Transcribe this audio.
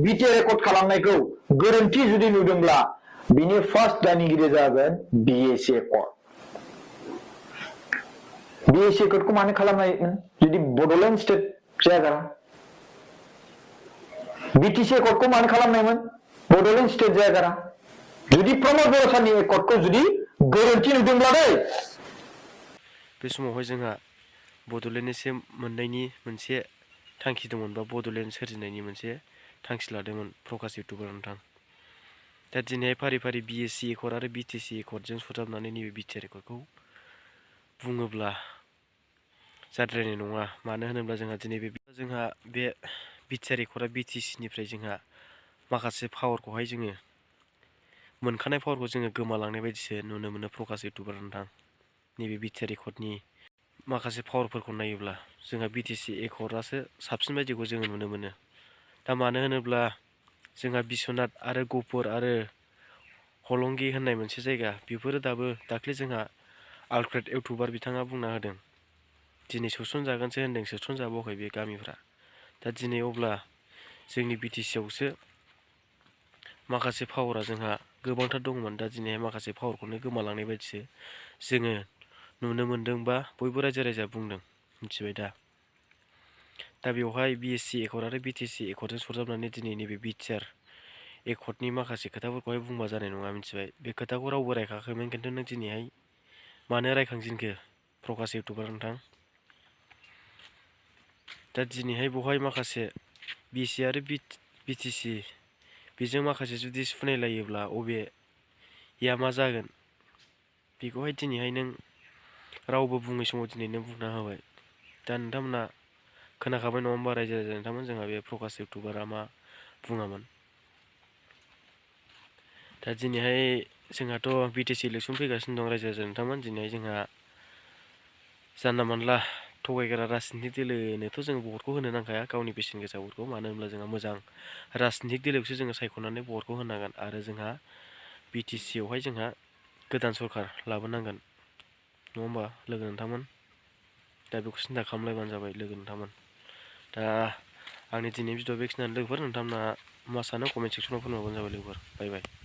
BTR record खालामनायखौ गोरोन्थि जुदि नुदोंब्ला बिनि फार्स्ट दानिगिरि जागोन BAC एकर्ड। BAC एकर्डखौ मानो खालामनायमोन जुदि बड'लेण्ड स्टेट जायागारा? BTC एकर्डखौ मानो खालामनायमोन बड'लेण्ड स्टेट जायागारा? जुदि प्रमद बर' सारनि एकर्डखौ जुदि गोरोन्थि नुदोंब्ला दै बे समावहाय जोंहा बड'लेण्डनिसिम मोननायनि मोनसे थांखि दंमोन बा बड'लेण्ड सोरजिनायनि मोनसे थांखि लादोंमोन प्रकाश इउटुबार नोंथां। दा दिनैहाय फारि फारि BAC एकर्ड आरो BTC एकर्डजों सरजाबनानै नैबे BTR एकर्डखौ बुङोब्ला जाद्रायनाय नङा। मानो होनोब्ला जोंहा बे BTR एकर्डआ BTCनिफ्राय जोंहा माखासे पावारखौहाय जोङो मोनखानाय पावारखौ जोङो गोमालांनाय बायदिसो नुनो मोनो प्रकाश इउटुबार नोंथां। नैबे BTR एकर्डनि माखासे पावारफोरखौ नायोब्ला जोंहा BTC एकर्डआसो साबसिन बायदिखौ जोङो नुनो मोनो। दा मानो होनोब्ला जोंहा बिस्वनाथ आरो गहपुर आरो हलंगि होननाय मोनसे जायगा बेफोरो दाख्लै जोंहा आलफ्रेड इउटुबार बिथाङा बुंना होदों दिनै सोसनजागोनसो होनदों, सोसनजाबावाखै बे गामिफ्रा। दा दिनै अब्ला जोंनि BTC आवसो माखासे पावारा जोंहा गोबांथार दंमोन। दा दिनैहाय माखासे पावारखौनो गोमालांनाय बायदिसो जोङो नुनो मोनदों बा बयबो रायजो राजा बुंदों, मिथिबाय दा। दा बेवहाय BAC एकर्ड आरो BTC एकर्डजों सरजाबनानै दिनै नैबे BTR एकर्डनि माखासे खोथाफोरखौहाय बुंबा जानाय नङा, मिथिबाय। बे खोथाखौ रावबो रायखाङाखैमोन, खिन्थु नों दिनैहाय मानो रायखांजेनखो प्रकाश इउटुबार नोंथां? दा दिनैहाय बेवहाय माखासे BAC आरो BTC बेजों माखासे जुदि सुनायलायोब्ला अबेया मा जागोन बेखौहाय दिनैहाय नों रावबो बुङै समाव दिनै नों बुंना होबाय। दा नोंथांमोना खोनाखाबाय नङा होमबा रायजो राजा नोंथांमोन, जोंहा बे प्रकाश इउटुबारा मा बुङामोन। दा दिनैहाय जोंहाथ' BTC इलेक्सन फैगासिनो दं रायजो राजा नोंथांमोन। दिनैहाय जोंहा जानला मानला थगायग्रा राजनितिक दोलोनोथ' जों भटखौ होनो नांखाया, गावनि बेसेन गोसा भटखौ। मानो होनब्ला जोंहा मोजां राजनितिक दोलोखौसो जोङो सायख'नानै भटखौ होनांगोन आरो जोंहा BTC आवहाय जोंहा गोदान सरखार लाबोनांगोन, नङा होमबा लोगो नोंथांमोन? दा बेखौ सिन्था खालामलायबानो जाबाय लोगो नोंथांमोन। दा आंनि दिनै भिडिअ बेखिनियानो लोगोफोर। नोंथांमोना मा सानो कमेन्ट सेक्सनाव फोरमायबानो जाबाय लोगोफोर। बाय बाय।